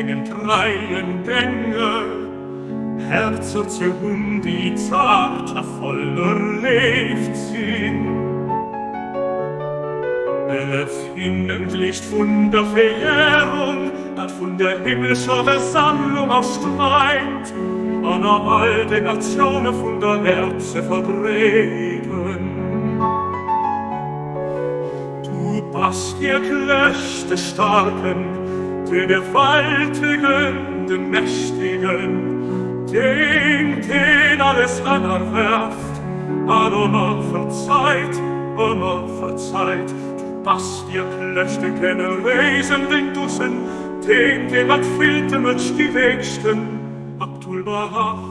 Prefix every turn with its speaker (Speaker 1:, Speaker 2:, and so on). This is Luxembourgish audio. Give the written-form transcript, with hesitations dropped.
Speaker 1: dengen treien Dänger Herzer ze hunn, déi zart a voller Léift sinn. Elf hinnen d'Liicht vun der Verehrung, dat vun der himmlescher Versammlung aus strahlt, an a all den Natioune vun der Äerd ze verbreeden. Du bass ihr Knecht des Starken, den Gewaltigen, den Mächtigen, den, den alles anerwerft, an ëmmer verzeit, ëmmer verzeit. Du bass ihr Knecht, den kenne Reisen, den Dussen, den, den mat villte Mëtsch die Wegsten, Abdul-Baha.